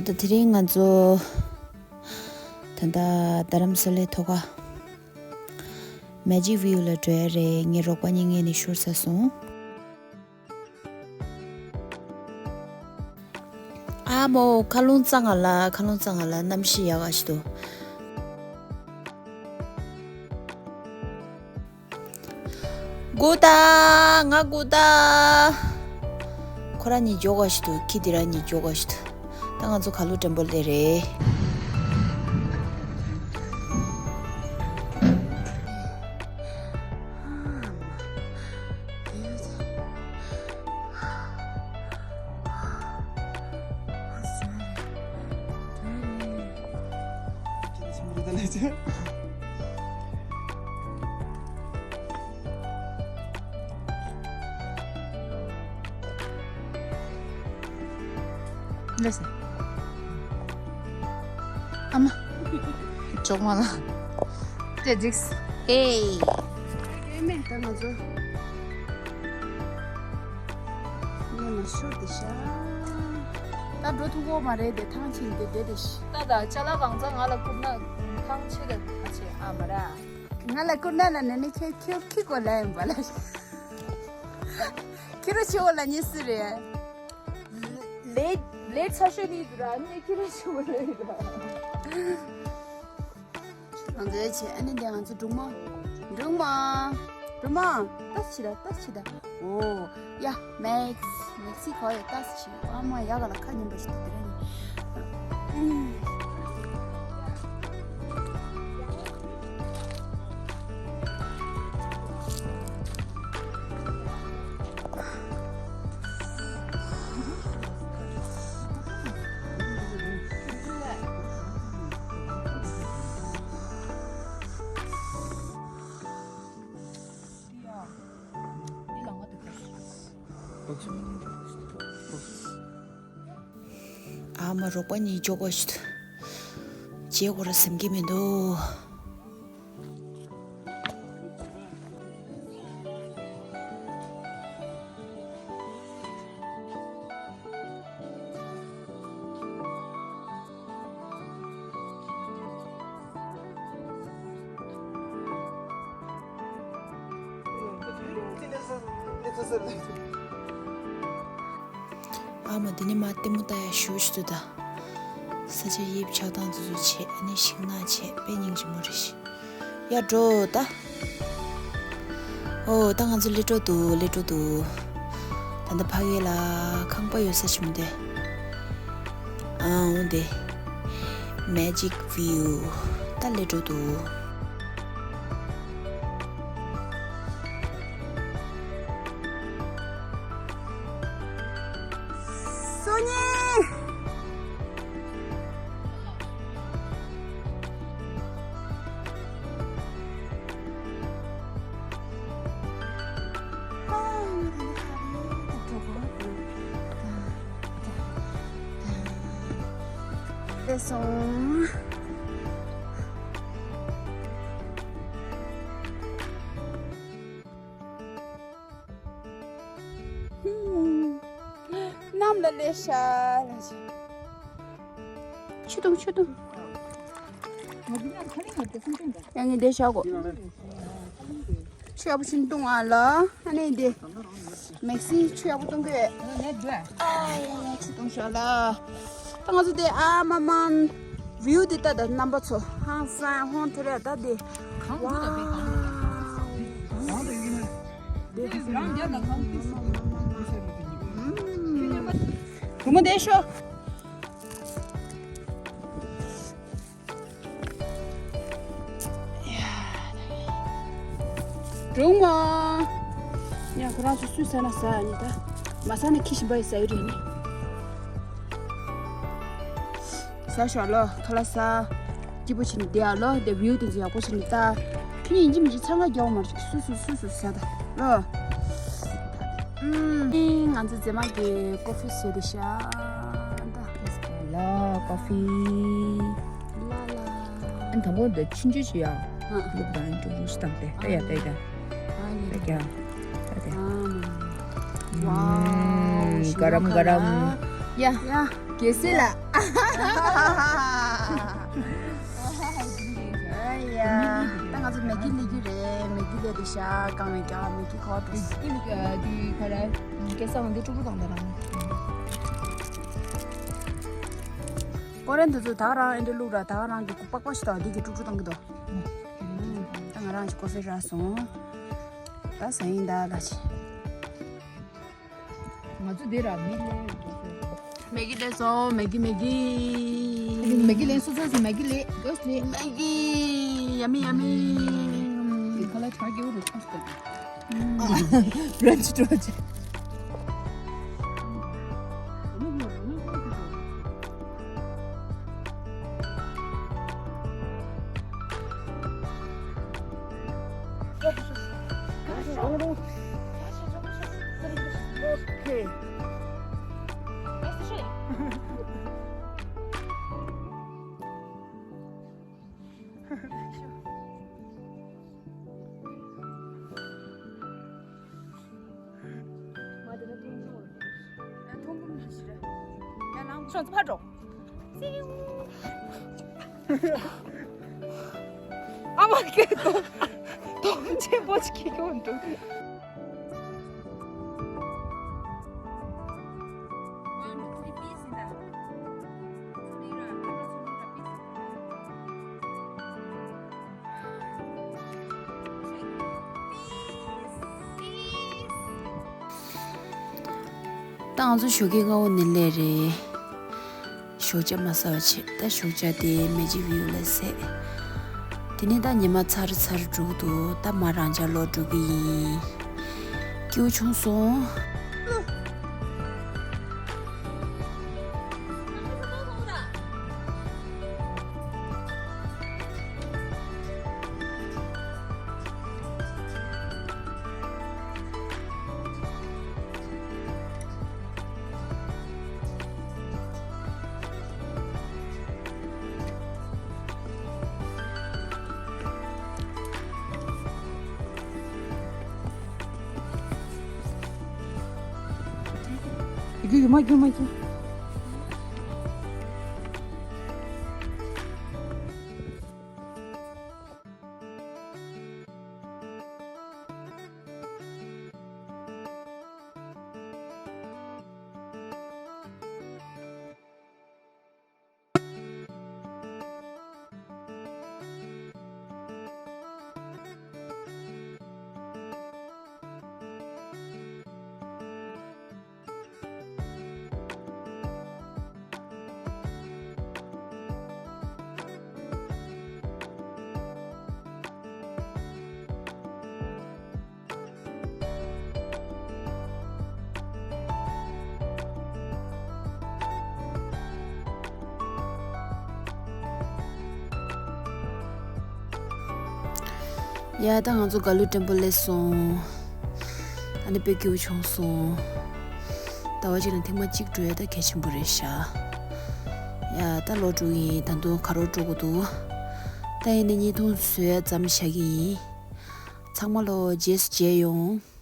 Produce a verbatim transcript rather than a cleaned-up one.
ད་དེ་རིང་ང་ཚོ་ད་ལྟ་རྡ་རམ་ས་ལའི་ཐོག་ཁ་མེ་ཇིག་བིའུ་ལ་འགྲོ་ཡ་རེད། ངའི་རོགས་པ་གཉིས་ངེད་ནས་ཤོར་ཚར་སོང་། ཨ་མོ། མཁའ་རླུང་གཙང་ང་ལ། མཁའ་རླུང་གཙང་ང་ལ། གནམ་གཤིས་ཡག་ག་ཞིག་འདུག་སྒུག་ད། ང་སྒུག་ད། ཁོ་རང་གཉིས་མགྱོགས་ག་ཞིག་འདུག་ཁྱི་དེ་རང་གཉིས་མགྱོགས་ག་ཞིག་འདུག་ད་ང་ཚོ་ཁ་ལོ་དྲན་པོ་ལས་རེད། ལགས་སོ། ཨ་མ། ཅོག་མ་ལ། ཏེ་འགྲིགས། ཧེ། ཨེ་མེ་ད་ང་ཚོ། ངས་ན་ཤོར་དེ་ཤ། ད་འགྲོ་ཐུབ་ཀྱི་མ་རེད་དེ། ཐང་ཆད་དེ་བསྡད་དེ་ཤི། ད་ད་ཅ་ལག་གང་ཚང་ང་ལ་བསྐུར་ན་ཐང་ཆད་ད་ཁ་ཆད་ཨ་མ་ར། ང་ལ་བསྐུར་ན་ལ་ན་ནི་ཁྱོད་ཁྱོད་ཁྱི་གོ་ལ་ཡིན་པ་ལ། ཁྱི་རོ་ཆེ་བོ་ལ་ཉེ་སི་རེད། ལས་ལས་ཚ་ཤོས་ནི་འདུག་ར། ངས་ཁྱི་རོ་ཆེ་བོ་ལ་ཡིན་ར། ང་ཚོའི་ཆེ་ཨ་ནི་འདི་ང་ཚོ་སྒྲུང་མ། སྒྲུང་མ། སྒྲུང་མ། ལྟ་ཕྱི་ད། ལྟ་ཕྱི་ད། འོ། ཡ། མེག་སི། མེག་སི་ག་ཡོད། ལྟ་ཕྱི། ཨ་མ་ཡ་ག་ལ་ཁ་ཉན་པ་ཞིག་འདུག་དེ་ར་ནི། ཨ་མ་རོགས་པ་གཉིས་མགྱོགས་པོ་ཞིག་བྱེད་དགོས་ར་སེམས་ཀྱི་མི་འདུག་ཨ་མ་འདི་ནི་མ་ལྟད་མོ་ལྟ་ཡ་ཞུ་ཞུ་དུ་ད། ས་ཆ་དབྱིབས་ཆགས་སྟངས་དེ་ཚོ་བྱས། ཨ་ནི་ཤིང་ནགས་བྱས། དཔེ་སྙིང་རྗེ་མོ་རེད་ཤི། ཡ་འགྲོ་ད། ཨོ་ད་ང་ཚོ་སླེབས་འགྲོ་འདུག་སླེབས་འགྲོ་འདུག་ད་ལྟ་ཕ་གི་ལ་ཁང་པ་ཡོད་ས་ཞིག་མི་འདུག་ཨ་འོ་དེ། མེ་ཇིག་བིའུ། ད་སླེབས་འགྲོ་འདུག་སོ་ཉི། སླེབས་སོང་། གནམ་ལ་སླེབས་ཤག་ཆུ་དུང་ཆུ་དུང་། ཡ་ངས་འདི་བཞག་གོ། ཆུ་ཡག་པོ་ཞིག་བཏུང་ཨ་ལ། ཨ་ནི་འདི་མེག་སི་ཆུ་ཡག་པོ་བཏུང་གི། ཨ་ཡ་ཡ་ཆུ་བཏུང་ཤག་ལ། ད་ང་ཚོ་འདི་ཨ་མ་མ། བིའུ་འདི་ལྟ་ད་རྣམ་པ་ཚོ། ཧང་སང་ཧོན་ཐོར་ཡ་ད་འདི། ཝའོ། བུ་མོ་འདི་ཤོག་སྒྲུང་མ། ཡ་ཁོ་རང་ཚོ་སུས་ཟ་ན་ཟ་ཨ་ནི་ད། མ་ཟ་ན་ཁྱི་ཞིམ་པ་ཡི་ཟ་ཡི་རེད་ནི། ཟ་ཤོག་ལོ་ཁ་ལག་ཟ། སྐྱིད་པོ་བྱས་ནས་བསྡད་ཨ་ལོ། དེ་བིའུ་དེ་ཚོ་ཡག་པོ་བྱས་ནས་ལྟ། ཁྱོད་ཡིན་གཅིག་མིན་གཅིག་འཚང་ཁ་རྒྱག་མ་རེད། སུ་སུ་སུ་སུ་ཟ་ད་ལོ། ཨུམ། ང་ཚོ་མཛེས་མ་གི་ཀོ་ཧྥི་བཟོས་ཏེ་ཤག་ད། ལ་ཀོ་ཧྥི། ལ་ལ། ཨ་ནི་དང་པོ་འདི་ཆུང་ཆུང་ཞིག་ཡ། ཨ། ལུག་དང་ཅུང་ཅུང་ཞིག་བཏང་སྟེ་ལྟ་ཡ་ལྟ་ཡ། ཨ་ནི། ལྟ་ཡ། ལྟ་ཡ། ཨ་མ། ཝའོ། ཨུམ། ཤིང་ཀ་རམ་ཀ་རམ། ཡ། ཡ། གལ་སྲིད་ལ། ཨ་ཡ། ད་ང་ཚོ་མེག་གི་ལས་རྒྱུ་རེད། མེག་གི་ལས་དེ་ཤ་གང་ནས་ཀྱང་མེག་གི་ཁོ་ཏོ། ཨི་ལི་ཀ་དུས་ཁ་ར་སྐད་ས་འོང་དེ་ཀྲུག་ཀྲུག་དང་ད་རང་། ཀོ་རེན་དེ་ཚོ་ད་ག་རང་ཨེ་འདྲ་བླུག་ར། ད་ག་རང་གི་ཀུ་པག་པག་ཞིག་དང་དེ་གི་ཀྲུག་ཀྲུག་དང་གི་དོ། ད་ང་རང་ཅིག་ཀོ་ཧྥེ་རག་སོང་། ད་ཟ་ཡིན་ད་ལ་ཆེ། ང་ཚོ་འདི་ར་མི་ལེན་ཡོད་དོ། མེག་གི་ལེན་སོང་། མེག་གི་མེག་གི། མེག་གི་ལེན་སོང་ཙང་ཟེར། མེག་གི་ལེན་དགོས་ལེ། མེག་གི། ཡ་མི་ཡ་མི། དེ་ཁ་ལ་ཆར་གྱི་འོ་རུ་ཆོག་སྟེ། རན་ཅི་ཏྲོ་ཅི། Okay. ཁྱོད་ཚོ་ཕར་འགྲོ། ཨ་མ་སྐད་དོ། དོམ་ཆེན་པོ་ཅིག་ཁྱེར་གྱི་འདུག་ད་ང་ཚོ་ཞོགས་ཀས་སྔ་པོ་ནས་སླེབས་རེད། ཞོགས་ཇ་མ་ཟ་བ་བྱས། ད་ཞོགས་ཇ་དེ་མེ་ཇིག་བིའུ་ལ་ཟས། དེ་ནས་ད་ཉི་མ་ཚར་ཚར་འགྲོ་གི་འདུག་ད་མར་རང་འཇགས་ལོག་འགྲོ་གི་ཡིན། སྐྱིད་པོ་བྱུང་སོང་། ཡ། ད་ང་ཚོ་ག་ལུ་ཊེམ་པལ་སླེབས་སོང་། ཨ་ནི་དཔེ་སྐྱིད་པོ་བྱུང་སོང་། ཟླ་བ་གཅིག་ལ་ཐེངས་མ་གཅིག་འགྲོ་ཡ་ད་གལ་ཆེན་པོ་རེད་ཤག་ཡ། ད་ལོག་འགྲོ་གི་ཡིན། ད་དུང་ཁ་རོག་འགྲོ་དགོས་འདུག་ད་ཡིན་ནའི་བརྙན་ཐུང་བཟོ་ཡ་མཚམས་བཞག་གི་ཡིན། ཚང་མ་ལོ་རྗེས་སུ་མཇལ་ཡོང་།